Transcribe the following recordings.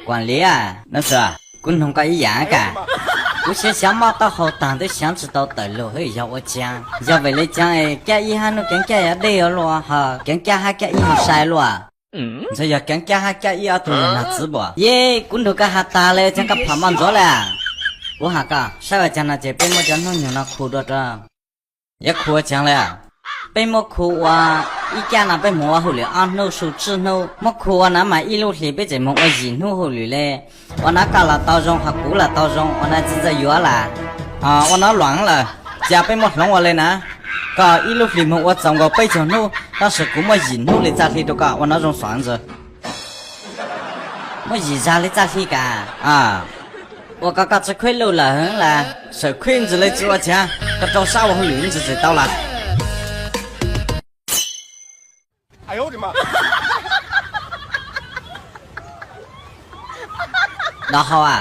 Kuam Liab, kuv noog koj ib yaam kag. Kuv xyaav xyaav mob taub hau taag twb xyaav tsi tau tawm lug hwb yog ua caag? Yog vim le caag Kab Ib hab nub Keev Kab yuav dej ua luaj ho Keev Kab hab Kab Ib moog sai luaj? Ntxhov yog Keev Kab hab Kab Ib ob tug yog nag txiv npuam. Yej, kuv nrug koj has taag le caag koj pham maj ntsuav le. Kuv has koj saib ua caag no ces peb muab cov hnub nyoog no khu dua rua. Yuav khu ua caag le? Peb muab khu ua, ib kab no peb moog ua hauj lwm ob hnub su tsib hnub, muab khu ua na mas ib lub hlis peb tseem moog ua yim hnub hauj lwm le. Ua na koj los tau zoo ho kuv los tau zoo, ua na tsi txawj yuav lawm. Ua na luam lawm, ca peb muab hloov ua le na. Koj ib lub hlis moog ua txaus nkaus peb caug hnub tab sis kuv muab yim hnub le txaj hli rua koj, ua na zoo xwb ntxwg. Muab yim zag le txaj hli kag. Ua koj koj tsi khuib luj lawm hwv las. Txawm khuib ntxwg le tsi ua caag, koj rau sab ua hauj lwm ntxwg tseem tau lawm. Dov Hau a,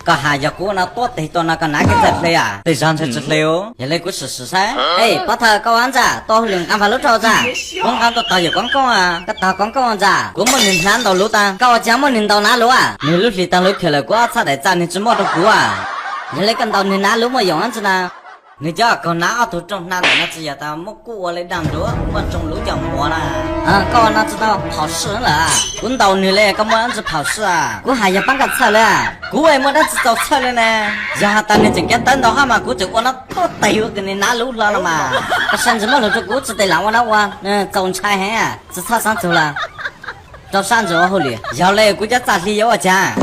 koj has yog kuv ua no tuab teg tua no koj nav kev txawj hle a? Tej zag ntshai tsi hle. Yog le kuv sim sim saib. Ej, pov thawj koj ua ntxa, tua hauj lwm nqaa npaag lub rau ntxa. Kuv nqaa tua tog yawm koob koob a, koj tog koob koob ntxa. Kuv muab nwg hnav ntaus luv taag, koj ua caag muab nwg ntaus nav luv a? Nwg lub hlis taag luv khiav lawm kuv ob txhab daim txaj nwg tsi muaj rau kuv a. Yog le koj ntaus nwg nav luv muaj yoom ntsi na. Nwg cov kaug nav ob tug rooj hnav ntawm no tsi yog tas muab kuj ua le daag nruab muaj tsoo luv coj muav na. Koj ua no tsi tau phom sij lawm. Kuv ntaus nwg le koj muaj ntsi phom sij a? Kuv has yog paab koj txhawj le. Kuv muaj dlaab tsi txaus txhawj le na. Yog has tas nwg tseem kev tawv ntau hab mas kuv tseem ua no tuab teg ua kws nwg nav luv hlo no mas. Koj sab ntsis muab lug rua kuv tsi tes lam ua no ua. Txaus ntshai heev, tsi txhob xaav txug lawm. Rau sab ntsis ua hauj lwm. Yog le kuv cov txaj hli yuav ua caag?